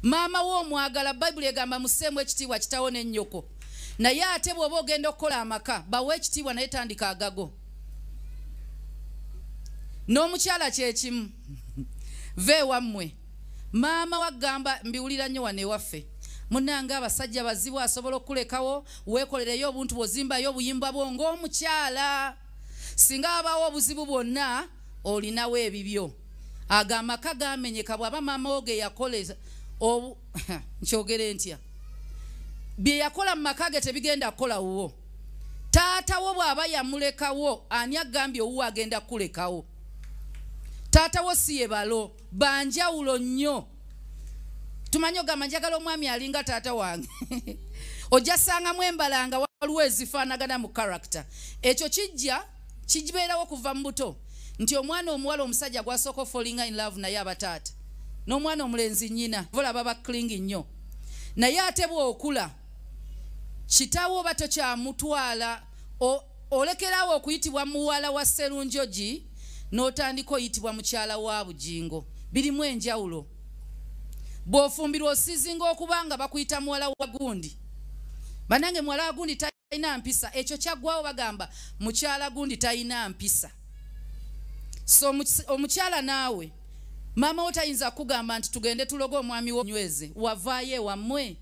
Maama wo omwagala, Bayibuli egamba musseemu ekitiibwa kitawo ne nnyoko. Naye ate bw'oba ogenda okukola amaka, bawe ekitiibwa naye tandika agago. N'omukyala kyekimu, va ewammwe. Maama wagamba mbiwulira nnyo wano ewaffe, munnange abasajja bazibu, asobola okukulekawo weekolereyo obuntu bw'ozimbayo obuyimba bwo ng'omukyala. Singa wabaawo obuzibu bwonna olinawo ebibyo. Ago amaka gamenyeka bw'aba maama wo ge yakola, nkyogere ntya, bye yakola mu maka ge tebigenda kukola wuwo. Taata wo bw'aba yamulekawo, ani agambye owuwo agenda kukulekawo? Taata wo si ye balo, banjawulo nnyo. Tumanyi ogamba njagala omwami alinga taata wange, ojja sangamu embala nga waliwo ezifaanagana mu character. Ekyo kijja kibeerawo kuva mu buto nti omwana omuwala omusajja gwasooka ofallinga in love naye aba taata, n'omwana omulenzi nnyina. Olaba ba clingy nnyo, naye ate bw'okula kitaawo oba tokyamutwala, olekerawo okuyitibwa muwala wa Sserunjogi n'otandika oyitibwa mukyala wa Bugingo. Birimu enjawulo. Bw'ofumbirwa osizinga okuba nga bakuyita muwala wa gundi. Bannange, muwala wa gundi talina mpisa. Ekyo kyaggwawo, bagamba mukyala gundi talina mpisa. So omukyala naawe maama wo tayinza kugamba nti tugende tuloge omwami wo nyweze. Wavaayo ewammwe,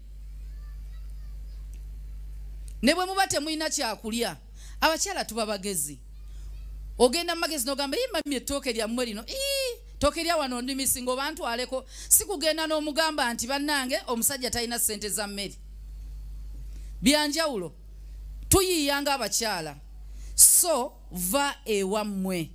ne bwe muba temulina kyakulya, abakyala tuba bagezi. Ogenda mu magezi n'ogamba, "Ii mami, ettooke lyammwe lino, ii ttooke lya wano ndimisinga, oba ntwaleko." Si kugenda n'omugamba nti bannange omusajja talina ssente za mmere. Byanjawulo, tuyiiya ng'abakyala. So va ewammwe.